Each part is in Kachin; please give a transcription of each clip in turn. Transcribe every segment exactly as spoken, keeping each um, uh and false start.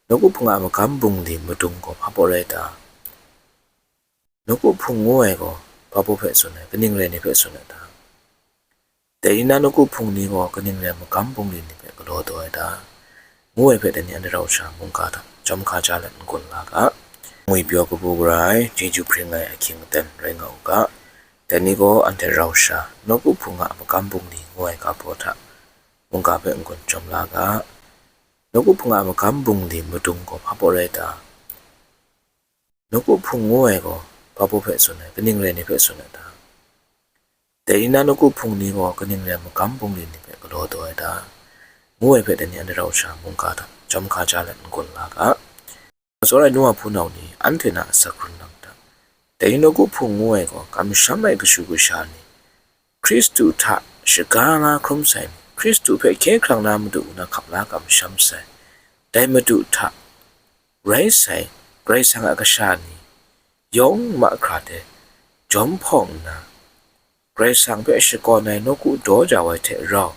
Nawku Hpung a magam bungli madung gaw hpa baw rai ta? Nawku Hpung ngu ai gaw hpa baw hpe tsun ai, kaning rai ni hpe tsun ai ta? Dai ni na Nawku Hpung ni gaw kaning rai magam bungli ni hpe galaw taw ai ta? Ngu ai hpe dai ni anhte rau sha mungga hta jawm hka ja let n-gun la ga. Ngwipyaw kabu gara ai, chyeju hpring ai ahkying aten rai nga u ga. Dai ni gaw anhte rau sha Nawku Hpung a magam bungli ngu ai ga hpaw hta mungga hpe n-gun jawm la ga. Nawku Hpung a magam bungli madung gaw hpa baw rai ta? Nawku Hpung ngu ai gaw hpa baw hpe tsun ai, kaning rai ni hpe tsun ai ta? Dai ni na Nawku Hpung ni gaw kaning rai magam bungli ni hpe galaw taw ai ta? Ngu ai hpe dai ni anhte rau sha mungga hta jawm hka ja let n-gun la ga. Tsawra ai nu a hpunau ni, anhte na asak hkrun lam hta, dai ni Nawku Hpung ngu ai gaw kamsham ai kashu kasha ni, Hkristu hta shaga la hkrum sai ni, Hkristu hpe hkye hkrang na madu na hkap la kamsham sai, dai madu hta rai sai Karai Kasang a kasha ni yawng mahkra de jawm hpawng nna, Karai Kasang hpe shakawn ai nawku daw jau ai hte rau,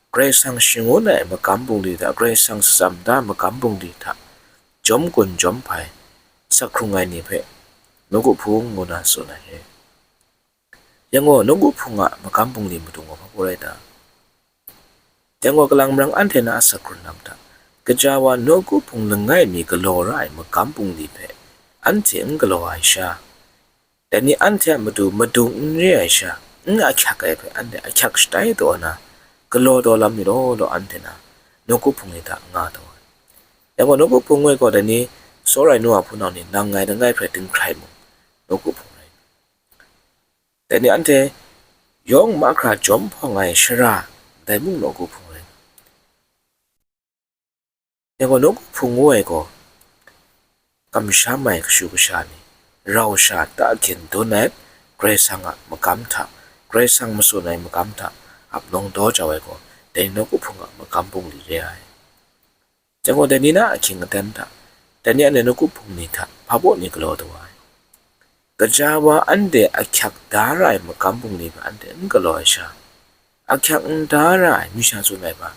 Karai Kasang shangun ai magam bungli hta, Karai Kasang shatsam da ai magam bungli hta jawm gun jawm hpai, asak hkrung ai ni hpe Nawku Hpung ngu na tsun ai re. Yang gaw, Nawku Hpung a magam bungli madung gaw hpa baw rai ta? Yang gaw, kalang marang anhte na asak hkrun lam hta, gaja wa Nawku Hpung langai mi galaw ra ai magam bungli hpe anhte n galaw ai sha, dai ni anhte a matu madung n re ai sha, n ahkyak ai hpe anhte ahkyak shatai taw na, galaw taw lam mi law law anhte na Nawku Hpung ni hta nga taw ai. Yang gaw, Nawku Hpung ngu ai gaw dai ni tsawra ai nu a hpunau ni nang ngai langai hpe dinghkrai mung, Nawku Hpung rai. Dai ni anhte yawng mahkra jawm hpawng ai shara, dai mung Nawku Hpung rai. Yang gaw, Nawku Hpung ngu ai gaw, kamsham ai kashu kasha ni, rau sha ta gin dun ai, Karai Kasang a magam hta, Karai Kasang matsun ai magam hta, ap nawng daw jau ai gaw, dai ni Nawku Hpung a magam bungli re ai. Yang gaw, dai ni na ahkying aten hta, dai ni anhte Nawku Hpung ni hta hpa baw ni galaw taw ai? Gaja wa anhte ahkyak da ra ai magam bungli hpe anhte n galaw ai sha, ahkyak n da ra ai, mi sha tsun ai hpa,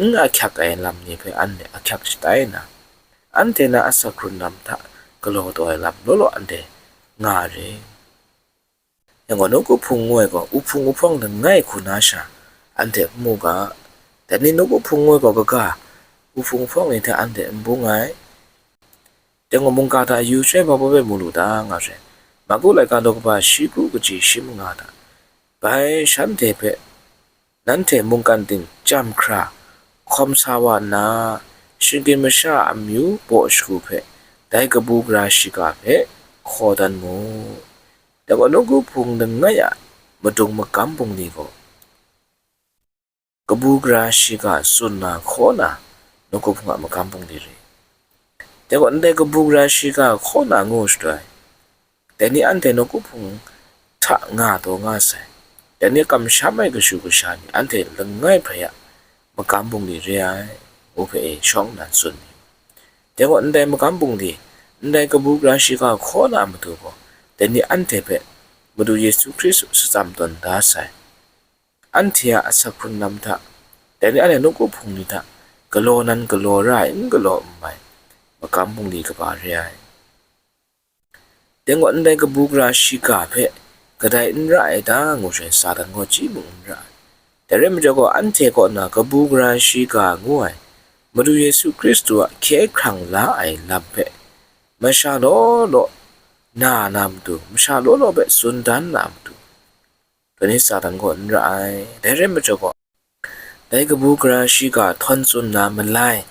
n ahkyak ai lam ni hpe anhte ahkyak shatai nna, anhte na asak hkrun lam hta galaw taw ai lam law law anhte nga re. Yang gaw, Nawku Hpung ngu ai gaw, uhpung uhpawng langai hku na sha, anhte n mu ga. Dai ni Nawku Hpung ngu ai gaw, kaga, uhpung uhpawng ni hte anhte n bung ai. Yang gaw, mungga hta yu sha hpa baw hpe mu lu ta, nga sai. Marku laika daw kaba shi kru kaji shi manga hta, bai shanhte hpe, nanhte mungkan ting chyam hkra hkawm sa wa nna, shinggyim masha a amyu baw shagu hpe, dai kabu gara shiga hpe hkaw dan mu. Dai gaw, Nawku Hpung langai a madung magam bungli gaw, kabu gara shiga tsun na hkaw na, Nawku Hpung a magam bungli re. Dai gaw, ndai kabu gara shiga hkaw na ngu shatai, dai ni anhte Nawku Hpung hta nga taw nga sai, dai ni kamsham ai kashu kasha ni anhte langai hpe a magam bungli re ai, ngu hpe e shawng nnan tsun mi. Dai gaw, ndai magam bungli, ndai kabu gara shiga hkaw na a matu gaw, dai ni anhte hpe Madu Yesu Hkristu shatsam tawn da sai. Anhte a asak hkrun lam hta, dai ni anhte Nawku Hpung ni hta galaw nan galaw ra ai, n galaw n mai, magam bungli kaba re ai. Dai gaw, ndai kabu gara shiga hpe kadai n ra ai ta, ngu sai, Satan gaw chyi mung n ra ai. Dai rai majaw gaw, anhte kaw na kabu gara shiga ngu ai, Madu Yesu Hkristu a hkye hkrang la ai lam hpe, masha law law na na matu, masha law law hpe tsun dan na matu, dai ni Satan gaw n ra ai. Dai rai majaw gaw, dai kabu gara shiga htawn tsun na malai,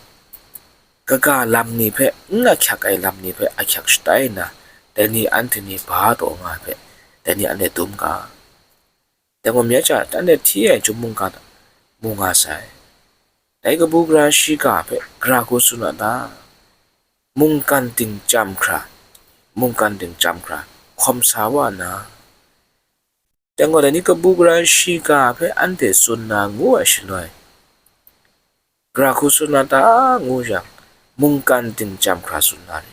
kaga lam ni hpe, n ahkyak ai lam ni hpe ahkyak shatai nna, dai ni anhte ni ba taw nga ai hpe, dai ni anhte dum ga. Dai gaw, mya ja anhte hti ai chyum mungga hta mu nga sai. Dai kabu gara shiga hpe gara hku tsun a ta? Mungkan ting chyam hkra, mungkan ting chyam hkra hkawm sa wa nna, dai gaw, dai ni kabu gara shiga hpe anhte tsun na ngu ai shaloi, gara hku tsun na ta ngu yang, mungkan ting chyam hkra tsun na re.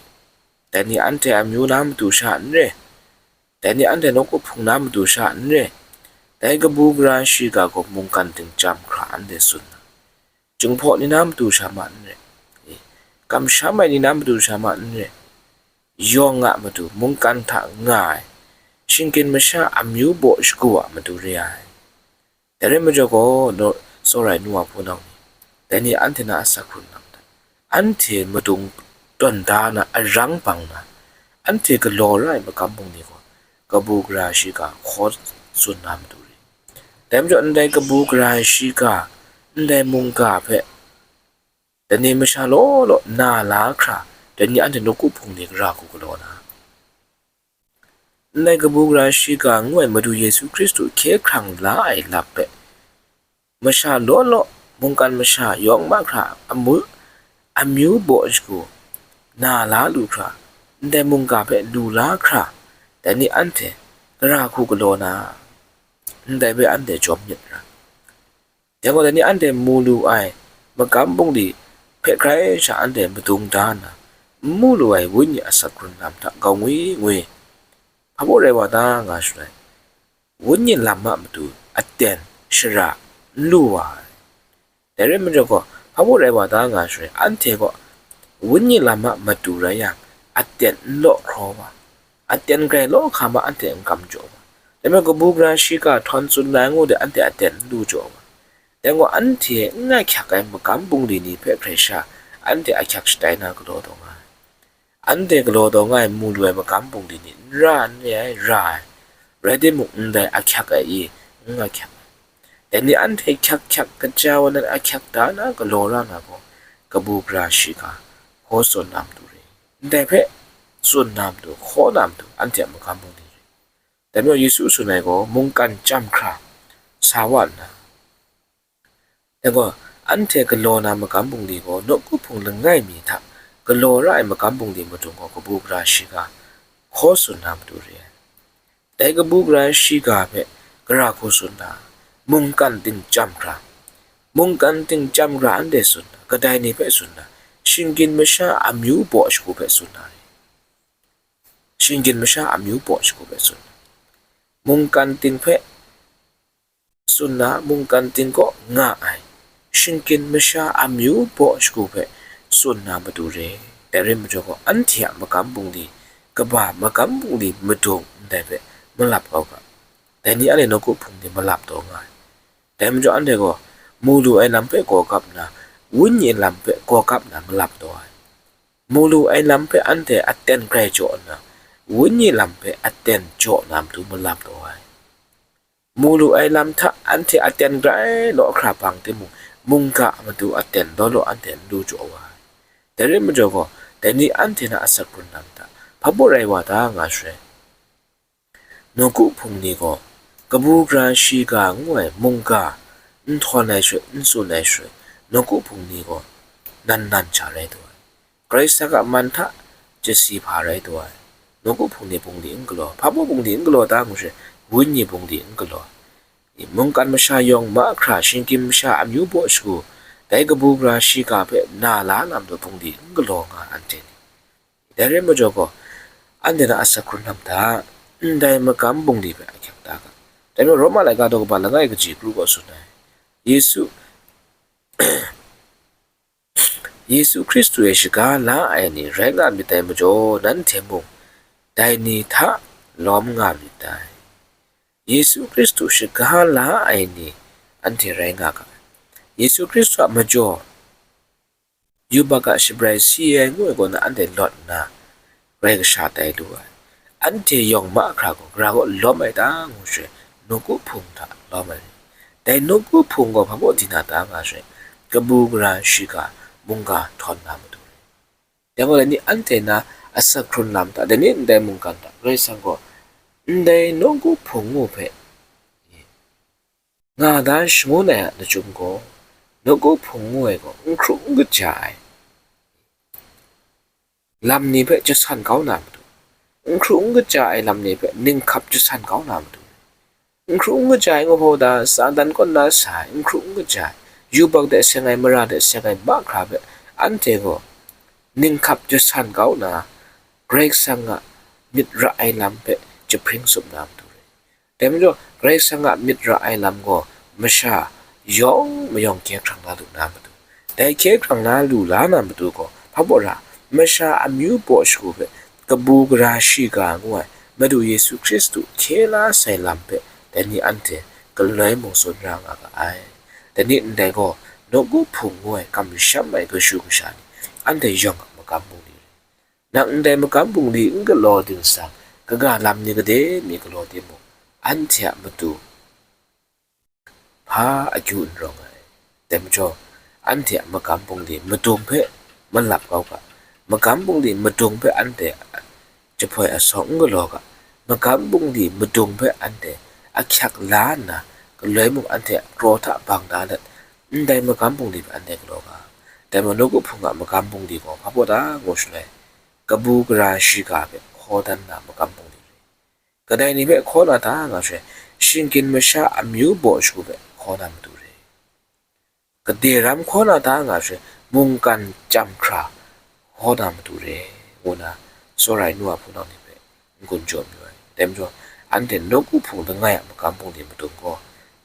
Dai ni anhte amyu na matu sha n re, dai ni anhte Nawku Hpung na matu sha n re, dai kabu gara shiga gaw mungkan ting chyam hkra anhte tsun na, Jinghpaw ni na matu sha ma n re, e, kamsham ai ni na matu sha ma n re, yawng a matu, mungkan hta nga ai, shinggyim masha amyu baw shagu a matu re ai. Dai rai majaw gaw, naw, tsawra ai nu wa hpunau ni, dai ni anhte na asak hkrun lam hta, anhte madung tawn da na, arang bang na, anhte galaw ra ai magam bungli gaw, kabu gara shiga hkaw tsun na matu re. Dai majaw ndai kabu gara shiga, ndai mungga hpe, dai ni masha law law na la hkra, dai ni anhte nawku hpung ni gara hku galaw na, ndai kabu gara shiga ngu ai Madu Yesu Hkristu hkye hkrang la ai lam hpe, masha law law, mungkan masha yawng mahkra amu, amyu baw shagu na la lu hkra, ndai mungga hpe lu la hkra, dai ni anhte gara hku galaw na, ndai hpe anhte jawm myit ra. Dai gaw, dai ni anhte mu lu ai magam bungli hpe hkrai sha anhte madung da nna, n mu lu ai Wenyi asak hkrun lam hta grau ngwi ngwi, hpa baw rai wa ta nga shaloi, Wenyi lam a matu aten shara n lu wa ai. Dai rai majaw gaw, hpa baw rai wa ta nga shaloi, anhte gaw Wenyi lam a matu rai yang, aten n law hkraw wa, aten grai law hkra ma anhte n kam jaw wa, dai majaw kabu gara shiga htawn tsun na ai ngu de anhte aten n lu jaw wa, dai gaw anhte n ahkyak ai magam bungli ni hpe hkrai sha, anhte ahkyak shatai na galaw taw nga ai. Anhte galaw taw nga ai mu lu ai magam bungli ni n ra n re ai, ra ai, rai timung, ndai ahkyak ai i n ahkyak ai. Dai ni anhte hkyak hkyak kaja wa nan ahkyak da na galaw ra na gaw, kabu gara shiga hkaw tsun na matu re. Ndai hpe tsun na matu, hkaw na matu, anhte a magam bungli re. Dai majaw Yesu tsun ai gaw, mungkan chyam hkra sa wa nna, dai gaw, anhte galaw na magam bungli gaw, nawku hpung langai mi hta galaw ra ai magam bungli madung gaw, kabu gara shiga hkaw tsun na matu re ai. Dai kabu gara shiga hpe gara hku tsun na, mungkan ting chyam hkra, mungkan ting chyam hkra anhte tsun na, kadai ni hpe tsun na, shinggyim masha amyu baw shagu hpe tsun na re. Shinggyim masha amyu baw shagu hpe tsun na, mungkan ting hpe tsun na, mungkan ting kaw nga ai, shinggyim masha amyu baw shagu hpe tsun na matu re. Dai rai majaw gaw, anhte a magam bungli, kaba magam bungli madung ndai hpe malap kau ga, dai ni anhte nawku hpung ni malap taw nga ai. Dai majaw anhte gaw, mu lu ai lam hpe gaw kap nna, Wenyi lam hpe gaw kap nna malap taw ai. Mu lu ai lam hpe anhte aten grai jaw nna, Wenyi lam hpe aten jaw na matu malap taw ai. Mu lu ai lam hta anhte aten grai law hkra bang timung, mungga a matu aten law law anhte n lu jaw wa ai. Dai rai majaw gaw, dai ni anhte na asak hkrun lam hta, hpa baw rai wa ta nga shaloi, nawku hpung ni gaw, kabu gara shiga ngu ai mungga n htawn ai shaloi, n tsun ai shaloi, nawku hpung ni gaw nan nan sha rai taw ai. Karai Kasang a man hta chasi hpa rai taw ai. Nawku hpung ni bungli n galaw, hpa baw bungli n galaw ta ngu shaloi, Wenyi bungli n galaw. Mungkan masha yawng mahkra, shinggyim masha amyu baw shagu, dai kabu gara shiga hpe na la na matu bungli n galaw nga anhte ni. Dai rai majaw gaw, anhte na asak hkrun lam hta, ndai magam bungli hpe ahkyak da ga. Dai majaw Roma laika daw kaba langai kaji kru gaw tsun ai, Yesu, Yesu Hkristu e shaga la ai ni rai nga myit dai majaw, nanhte mung dai ni hta lawm nga myit dai. Yesu Hkristu shaga la ai ni anhte rai nga ga ai. Yesu Hkristu a majaw, yubak a shabrai si ai ngu ai kaw na anhte lawt nna, Karai Kasha tai lu ai. Anhte yawng mahkra gaw, gara kaw lawm ai ta ngu shaloi, nawku hpung hta lawm ai. Dai nawku hpung gaw hpa baw di na ta nga shaloi, kabu gara shiga mungga htawn na matu rai. Dai gaw, dai ni anhte na asak hkrun lam hta, dai ni ndai mungkan hta, Karai Kasang gaw ndai nawku hpung ngu hpe nga da shangun ai a lachyum gaw, nawku hpung ngu ai gaw n hkru n kaja ai, lam ni hpe jasan kau na matu, n hkru n kaja ai lam ni hpe ninghkap jasan kau na matu, n hkru n kaja ai ngu hpaw da, Satan kaw na sa ai, n hkru n kaja ai, yubak de seng ai, mara de seng ai mahkra hpe anhte gaw ninghkap jasan kau na, Karai Kasang a myit ra ai lam hpe jahpring tsup na matu rai. Dai majaw, Karai Kasang a myit ra ai lam gaw masha yawng mayawng hkye hkrang la lu na matu, dai hkye hkrang la lu la na matu gaw, Hpa baw ra, masha amyu baw shagu hpe kabu gara shiga ngu ai Madu Yesu Hkristu hkye la sai lam hpe dai ni anhte galoi mung tsun ra nga ga ai. Dai ni ndai gaw, nawku hpung ngu ai kamsham ai kashu kasha ni, anhte yawng a magam bungli rai. Nang ndai magam bungli n galaw dingsang, kaga lam ni gade mi galaw timung, anhte a matu hpa akyu n rawng ai. Dai majaw, anhte a magam bungli madung hpe malap kau ga, magam bungli madung hpe anhte jahpoi asawng n galaw ga, magam bungli madung hpe anhte ahkyak la nna, galoi mung anhte a kraw hta bang da let, ndai magam bungli hpe anhte galaw ga. Dai majaw, nawku hpung a magam bungli gaw hpa baw ta ngu shaloi, kabu gara shiga hpe hkaw dan na magam bungli rai. Kadai ni hpe hkaw na ta nga shaloi, shinggyim masha amyu baw shagu hpe hkaw na matu rai. Gade ram hkaw na ta nga shaloi, mungkan chyam hkra hkaw na matu re, ngu na tsawra ai nu a hpunau ni hpe n-gun jaw mayu ai. Dai majaw, anhte nawku hpung langai a magam bungli madung gaw,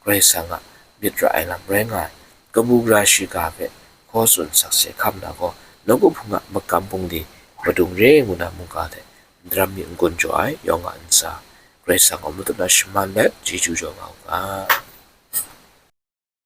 Karai Kasang a myit ra ai lam rai nga ai, kabu gara shiga hpe hkaw tsun sakse hkam na gaw, nawku hpung a magam bungli madung re, ngu na mungga hte ndaram mi n-gun jaw ai yawng a ntsa, Karai Kasang gaw matut na shaman let chyeju jaw nga u ga.